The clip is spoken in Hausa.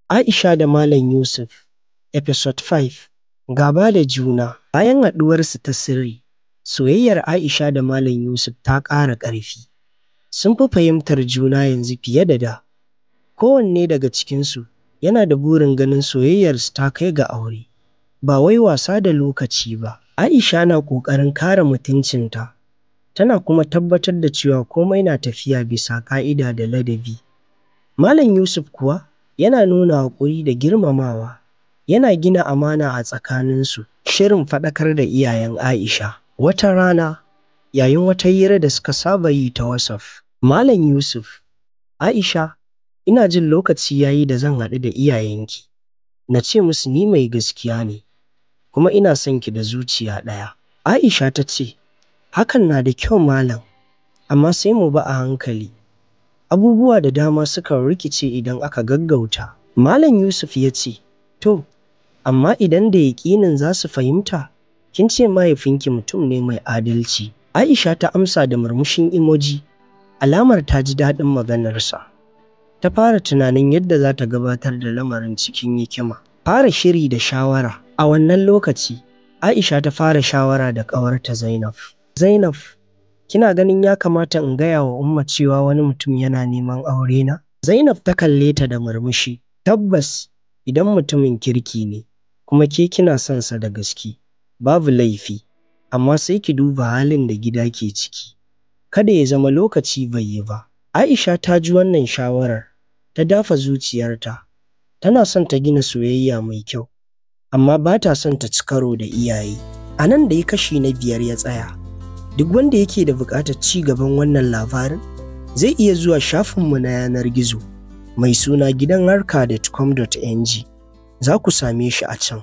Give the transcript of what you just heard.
Aisha da Malam Yusuf, Episode 5. Gaba da juna. Bayan haɗuwarsu ta sirri, soyayyar Aisha da Malam Yusuf ta ƙara ƙarfi. Sun fi fahimtar juna yanzu fiye da da. Kowanne daga cikinsu yana da burin ganin soyayyarsu ta kai ga aure, ba wai wasa da lokaci ba. Aisha na ƙoƙarin kare mutuncinta, tana kuma tabbatar da cewa komai na tafiya bisa ƙa'ida da ladabi. Malam Yusuf kuwa yana nuna haƙuri da girmamawa, yana gina amana a tsakaninsu. Shirin faɗakar da iyayen Aisha. Wata rana, yayin wata hira da suka saba yi ta WhatsApp, Malam Yusuf, "Aisha, ina jin lokaci ya yi da zan haɗu da iyayenki. Na ce musu ni mai gaskiya ne, kuma ina son ki da zuciya ɗaya." Aisha ta ce, "Hakan na da kyau Malam, amma sai mu bi a hankali. Abubuwa da dama sukan rikice idan aka gaggauta." Malam Yusuf ya ce, "To, amma idan da yaƙinin za su fahimta, kin ce mahaifinki mutum ne mai adalci." Aisha ta amsa da murmushin emoji, alamar ta ji daɗin maganarsa. Ta fara tunanin yadda za ta gabatar da lamarin cikin hikima. Fara shiri da shawara. A wannan lokaci, Aisha ta fara shawara da ƙawarta Zainab. "Zainab, kina ganin ya kamata in gaya wa Umma cewa wani mutum yana neman aurena?" Zainab ta kalle ta da murmushi. "Tabbas, idan mutumin kirki ne, kuma ke kina son sa da gaske, babu laifi, amma sai ki duba halin da gida ke ciki. Kada ya zama lokaci bai yi ba." Aisha ta ji wannan shawarar, ta dafa zuciyarta. Tana son ta gina soyayya mai kyau, amma ba ta son ta ci karo da iyaye. A nan dai kashi na 5 ya tsaya. Duk wanda yake da buƙatar ci gaban wannan labarin, zai iya zuwa shafinmu na yanar gizo mai suna gidanharka.com.ng. Za ku same shi a can.